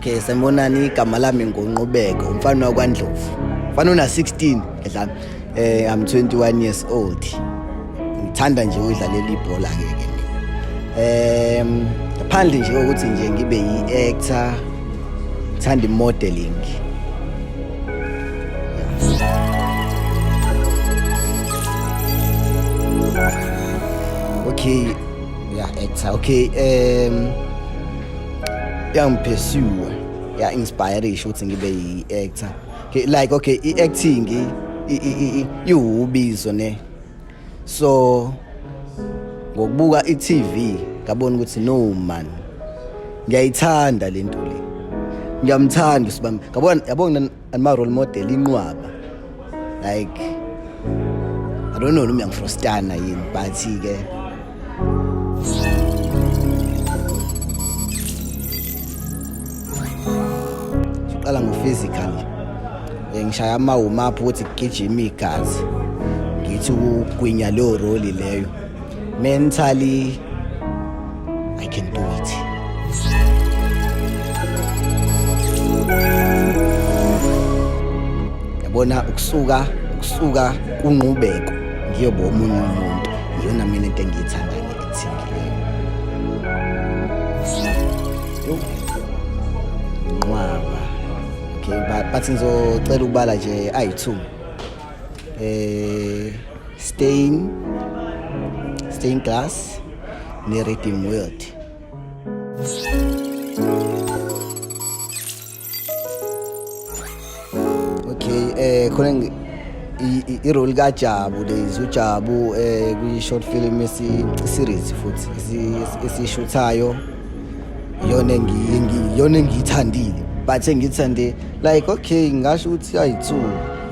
Okay, sanibonani, igama lami nguNqubeko, umfana wakwaNdlovu. Mfana una 16 ngedlala. I'm 21 years old. Ngithanda nje ukudlalela ibhola ke ke mina. Ngaphandle nje kokuthi nje ngibe yi-actor, ngithanda i-modeling. Okay, yeah, actor. Okay, yangipursue, ya inspire ukuthi ngibe yi-actor. Okay, like okay, i-acting iwubizo ne. So ngokubuka i-TV ngabona ukuthi no man, ngiyayithanda lento le. Ngiyamthanda usibami. Ngabona yabona ama role model inqwaba. Like I don't know noma ngiyangifrostana yini, but ke siqala ngo-physical. Ngishaya ama-warm up ukuthi kugijima igazi, ngithi ukugwinya leyo role leyo. Mentally I can do it. Yabona ukusuka kunqubeko ngiyoba omunye umuntu, iyona mina into engiyithandayo nge-acting leyo. Nqwaba. Okay, but ngizocela ukubala nje ayi-2. Stain Glass ne-Redeem World. Okay, khona i-role kaJabu, lezi uJabu kwi short film esi series futhi esishuthayo, iyona engiyithandile, but engithande like okay, ngisho ukuthi ayi2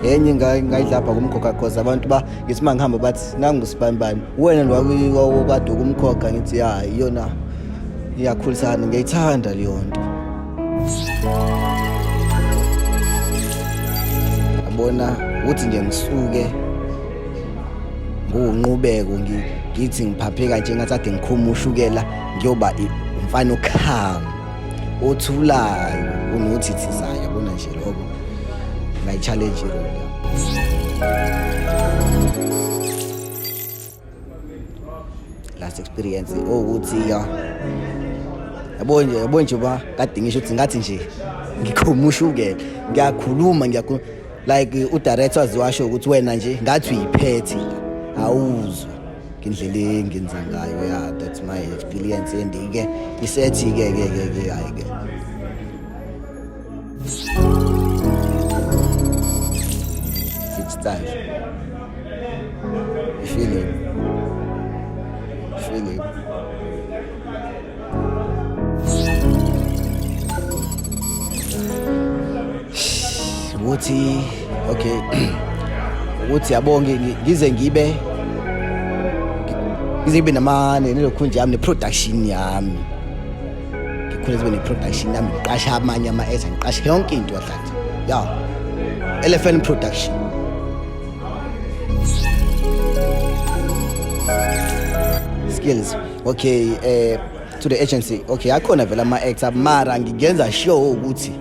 enye ngayidlapha kumkhokha, cause abantu ba ngithi mangihamba bathi nangu sibanibani wena lo kade ukumkhokha, ngithi ya iyona iyakhulisana, ngiyayithanda leyo nto. Yabona ukuthi nje ngisuke nguNqubeko ngithi ngiphapheka nje ngathi ade ngikhuma ushukela, ngiyoba umfana okhama othulayo unothithizayo, yabona nje lokho ngayi-challenge role. Last experience ukuthi ya yabo nje ba kade ngisho ukuthi ngathi nje ngikhoma ushukela, ngiyakhuluma ngiyakhuluma like udirector waziwasho ukuthi wena nje ngathi uyiphethe awuzwa ngendlela engenza ngayo. Yeah, that's my experience, and ke isethi ke ke ke ke hayi ke it's time feeling feeling ukuthi okay, ukuthi yabo ngize ngibe nama nelokhunje yami ne-production yami, ngikhule zibe ne-production yami, ngiqasha amanye ama-actor, ngiqashe yonke into kahle, ya Elephant Production skills. Okay, to the agency, okay, akhona vele ama-actor, mara ngingenza sure ukuthi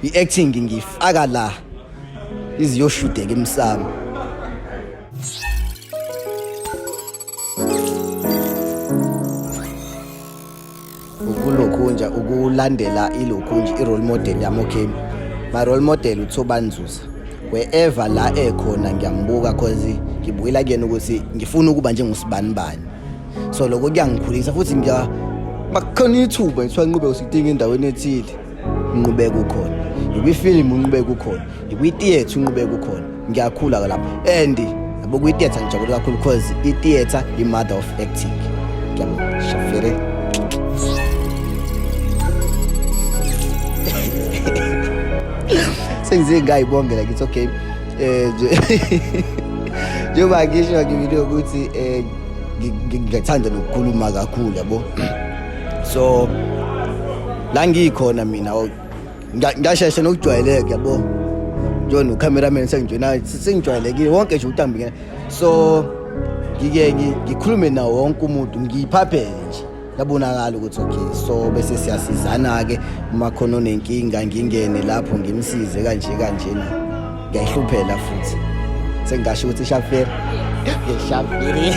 i-acting ngiyifaka la iziyoshudeka emsamo. Ukulokhunja ukulandela ilokhunja i-role model yami. Okay, my role model uThobani Nzuza. Wherever la ekhona ngiyambuka, cause ngibukela kuyena ukuthi ngifuna ukuba njengosibanibani, so lokho kuyangikhulisa futhi. Ngiya makukhona ithuba ngithiwa Nqubeko sidinga endaweni ethile, Nqubeko ukhona. Ikwifilimu uNqubeko ukhona, ikwi-theatre uNqubeko ukhona. Ngiyakhula lapho and yabo kwi-theatre ngijabule kakhulu, cause i-theatre i-mother of acting. Ngiyabonga shafere. Sengize ngayibongela, ngithi okay, njengoba ngisho ngibile ukuthi ngiyathanda nokukhuluma kakhulu, yabo. So la ngikhona mina ngiyashesha nokujwayeleka, yabo, njengoba no-cameraman sengijoyina, sengijwayelekile wonke nje umuntu. So ngike ngikhulume nawo wonke umuntu, ngiyiphaphele nje. Yabonakala ukuthi okay, so bese siyasizana ke uma khona onenkinga, ngingene lapho ngimsize kanje kanjena. Ngiyayihluphela futhi, sengingasho ukuthi shaferi, ngeshaferi.